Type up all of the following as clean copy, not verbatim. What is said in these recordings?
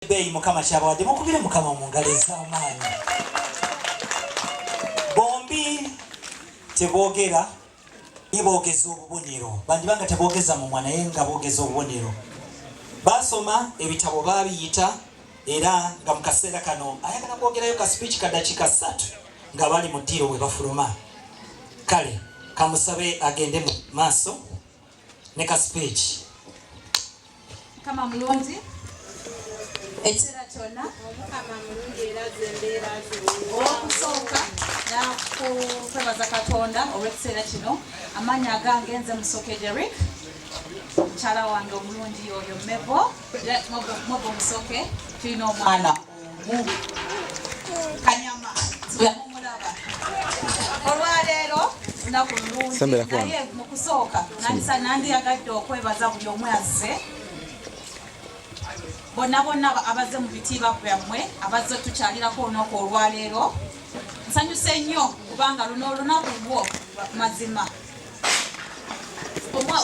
Ebbeeyi Mukama kyabawadde, mukubire Mukama mu ngalo ez'amaanyi. Bombi teboogera, naye boogeza obubonero. Bandiba nga teboogeza mumwa, naye nga boogeza obubonero. Baasoma ebitabo, baabiyita, era nga mu kaseera kano ayagala kwogerayo ka speech ka dakiika 3 nga bali mu ddiiro bwe bafuluma. Kale kamusabe agende mu maaso ne ka speech. Mukama mulungi ekiseera kyonna. Omukama mulungi era zembeera zonna. Olwokusooka nakukwebaza Katonda olw'ekiseera kino. Amaanyi agange nze Musoke Derrick, mukyala wange omulungi yoyo Mebo Mobo Musoke. Tulina omwana omu Kanyama, mumulaba. Olwaleero lunaku lulungi, naye mu kusooka nandiyagadde okwebaza buli omu azze, bonna bonna abazze mu bitiibwa byammwe, abazze tukyalirako olunaku olwaleero. Nsanyuse nnyo kubanga luno olunaku lwo mazima.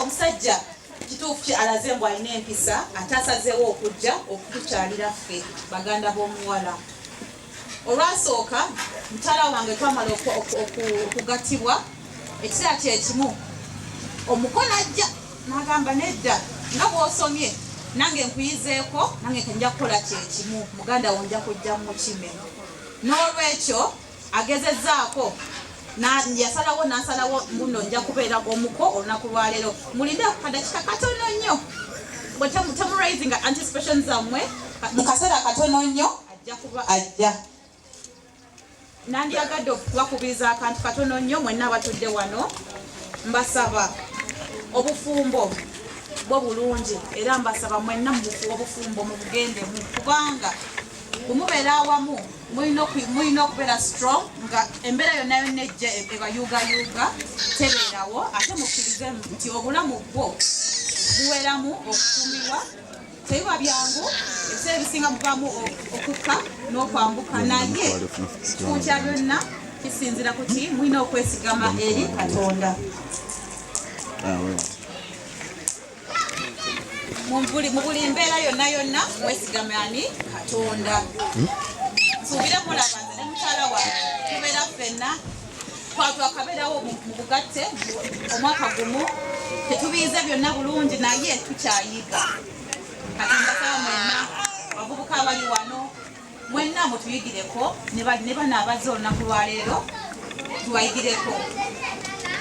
Omusajja kituufu ki alaze mbu alina empisa, ate asazeewo okujja okutukyalira ffe baganda b'omuwala. Olwasooka mukyala wange twamala okugattibwa, ekiseera kyekimu omukono ajja n'agamba, "Nedda, nga bw'osomye nange nkuyizeeko, nange nja kukola kyekimu, muganda wo nja kujja mukime." N'olwekyo agezezaako, yasalawo n'asalawo mbuno nja kubeera omuko olunaku lwaleero. Mulinde kadakika katono nnyo, temuraisinga anticipation zammwe. Mu kaseera katono nnyo ajja kuba ajja. Nandyagadde okubakubiriza akantu katono nnyo mwenna abatudde wano. Mbasaba, obufumbo bwo bulungi, era mbasaba mwenna mu obufumbo mubugendemu, kubanga bwemubeera awamu mulina okubeera strong nga embeera yonna yonna ejja ebayuugayuuga tebeerawo. Ate mukkirize nti obulamu bwo buweramu okufumbirwa tebiba byangu. Ebiseera ebisinga muvaamu okukka n'okwambuka, naye kikulu kya byonna kisinzira ku ki mulina okwesigama eri Katonda. Mu buli mbeera yonna yonna mwesigame ani? Katonda. Nsuubire mulaba nze ne mukyala wange tubeera ffenna, twakabeerawo mu bugatte omwaka gumu, tetubiize byonna bulungi, naye tukyayiga. Kati mbasaba mwenna abavubuka abali wano, mwenna mutuyigireko, ne bano abazze olunaku lwaleero tubayigireko.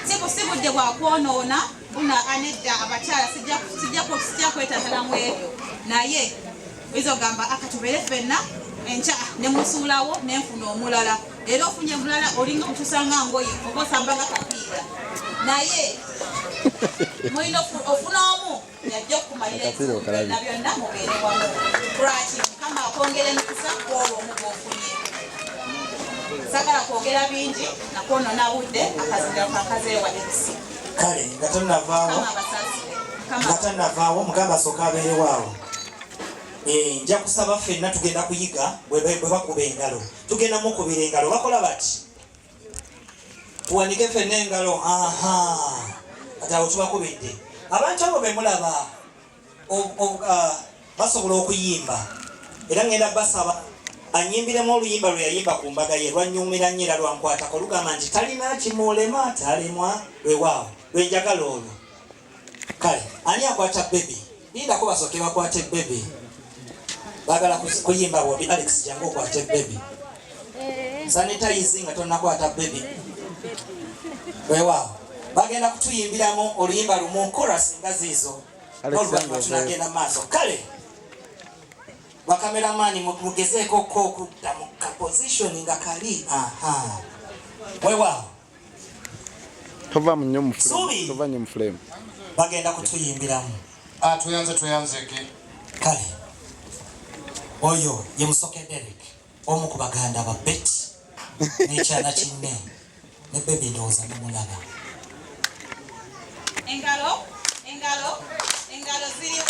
Si budde bwa kwonoona buna anedda. Abakyala sijja kwetatala mu ebyo, naye oyinza ogamba akatubeere ffenna, enkya ne musuulawo nenfuna omulala. Leero ofunye mulala, olinga omukyusanga ngoye oba osambanga kapiira, naye mulina ofuna omu yajja okukumalira ebizibu byonna byonna, mubeere wamu. Lwaki? Mukama akwongera emikisa kwolwo omu gwofunye. Sagala kwogera bingi nakwonona budde. Akazinga kakazeewa MC. Kale nga tonnavaawo, Mukama abasaasire. Mukama. Nga tannavaawo, mugamba asooka abeerewaawo. Nja kusaba ffenna tugenda kuyiga bwe bakuba engalo. Tugenda mukubira engalo. Bakola bati, tuwanike ffenna engalo. Aha, kati awo tubakubidde. Abantu abo be mulaba basobola okuyimba, era ngenda basaba anyimbiremu oluyimba lwe yayimba ku mbaga ye. Lwanyumira nnyo era lwankwatako. Lugamba nti talina kimulema, talemwa. Lwewaawo lwenjagala olwo. Kale ani akwata baby? Lindako basooke bakwate baby. Baagala kuyimba bombi. Alex, jangu okwate baby. Sanitize nga tonnakwata baby. Weewaawo bagenda kutuyimbiramu oluyimba lumu, chorus nga ziizo, n'oluvannyuma tunagenda mu maaso. Kale bakameramani, mugezeeko ko okudda mu ka position nga kali. Aha, weewaawo. Tova nnyo mu Suubi. frame. Tova nnyo mu frame. Bagenda kutuyimbiramu. Ah, tweyanze, tweyanzeke. Kale oyo ye Musoke Derek, omu ku baganda ba Betty n'ekyana kinne ne baby. Ndowooza mumulaba. Engalo, engalo, engalo ziriwo.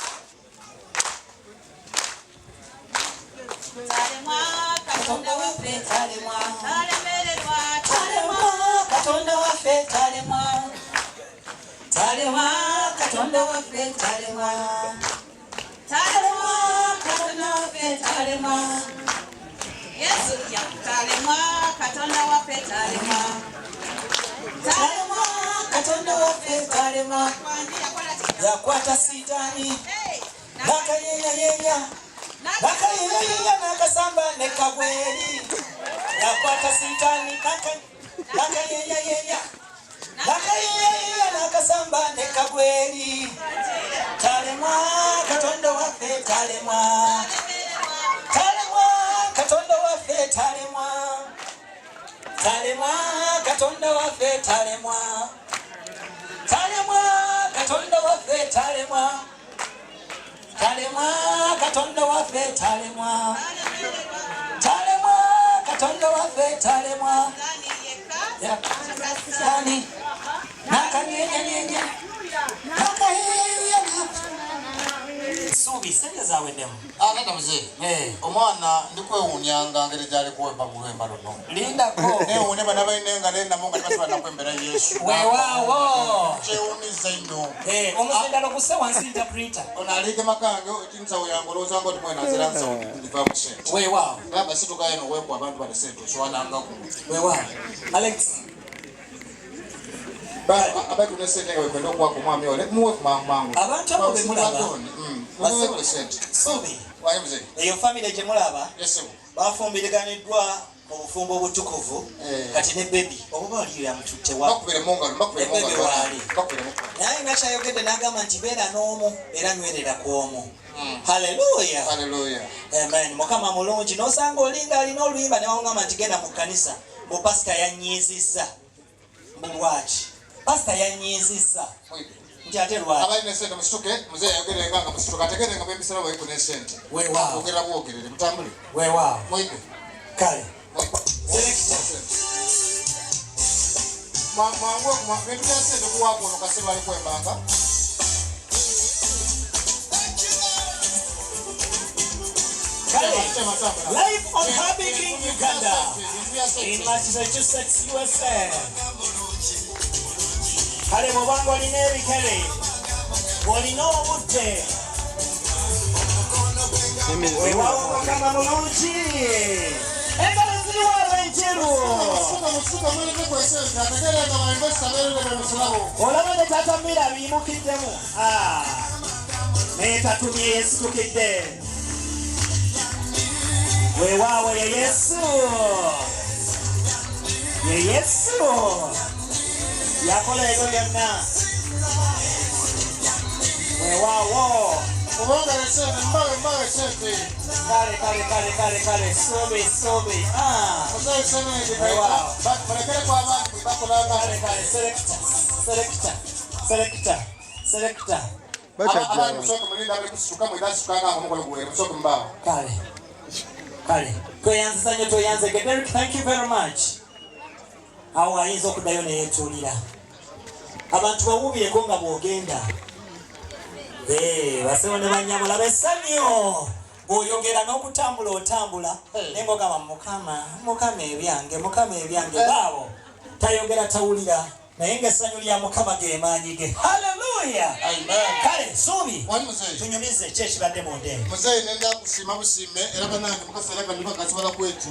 Talemwa Katonda waffe, talemwa, talemererwa, talemwa. Katonda waffe talemwa, talemwa. Katonda waffe talemwa, talemwa. Katonda waffe. waffe talemwa. Yesu talemwa, Katonda waffe talemwa. Talemwa, Katonda waffe talemwa. Yakwata Sitaani n'akayeeyayenya, n'akayeeyayenya n'akasamba ne kagweri. Yakwata Sitaani n'akayeeyayenya, n'akayeeyayenya n'akasamba ne kagweri. Talemwa, Katonda waffe talemwa. Talemwa, Katonda waffe talemwa. Talemwa, Katonda waffe talemwa. Talemwa, Katonda waffe talemwa. Talemwa, Katonda waffe talemwa. Talemwa, Katonda waffe talemwa. Sitaani n'akanyenyanyenya n'akayeeya. Suubi, sente zaweddemu. Agenda muzeeyi. Omwana ndikwewuunyanga ngeri gyali kuwemba mu lwemba luno. Lindako. Newuunya bana balina engalo ennamu nga tebasobola nakwembera Yesu. Weewaawo. Kyewuunyiza nnyo. Omuzindalo guse wansi, interpreter. Ono aliigema kange nsawo yange, olowooza nga oti mwena nzira nsawo ndivaamu sente. Weewaawo. Gamba situkayo noweeku abantu bali sente oswanangaku. Weewaawo, Alex. Abaitu ne sente nga bekwenda okuwaka omwami ole muwe ku mangu mangu. Abantu abo be mulaba. Muwe sente. Suubi. Waye muzeeyi. Eyo famire gye mulaba Yes, sir. bafumbiriganiddwa mu bufumbo obutukuvu. Kati ne baby oba oliyo yamututte wa? Bakubire mu ngalo, bakubire mu Ne baby ngalo. waali. Bakubire mu ngalo. Naye nakyayogedde n'agamba nti beera n'omu era nywerera ku omu. Haleluya. Haleluya. Amen. Mukama mulungi. N'osanga olinga alina oluyimba ne bamugamba nti genda mu kkanisa, mbu pasita yanyiizizza. Mbu lwaki pasita yanyiizizza? Nti ate lwaki? Abalina esente musituke. Muzeeyi ayogerenga nga musituka, ategerenga bwembisala bwaiku n'esente. Weewaawo. Ogera bwogerere mutambule. Weewaawo. Mwige. Kale. Selector. Mwangu bintu bya sente kuwaako ono kasebe ali kwembanga. Kale, live on Happy King Uganda in Massachusetts, USA. Kale bw'obanga olina ebikere, bw'olina obudde, weewaawo, Mukama mulungi. Engalo ziriwo ab'enjeru. Musituke mwireke esente, ategerenga bainvesita berere musulabo. Olaba ne taata Mira biyimukiddemu. Ah, naye tatumye, yesitukidde. Weewaawo, ye Yesu, ye Yesu yakola ebyo byonna. Weewaawo. Kubanga esente mbawe, mbawe esente. Kale, kale, kale, kale, kale, subi, subi. Ah. Muzeeyi sente. Weewaawo. Mulekereko abantu bakolanga. Kale, kale, selector, selector, selector, selector. Bakyajja. Abantu musooke mulinda abali kusituka, mwedasituka nga omukolo guwere, musooke mubaawo. Kale, kale, tweyanziza nnyo, tweyanzege. Derek, thank you very much. Awo ayinza okuddayo neyetuulira. Abantu bawuubireko nga bw'ogenda. Basebo ne banyabula bessanyu bw'oyogera n'okutambula otambula, naye ng'ogamba, "Mukama, Mukama ebyange, Mukama ebyange." Baabo tayogera, tawulira, naye ng'essanyu lya Mukama ge maanyi ge. Haleluya. Amen. Kale Suubi, Wali muzeeyi. tunyumize ki ekibadde mu ndeebe. Muzeeyi, nenda kusiima busiime era banange mukaseera kano bakasobola kwetu.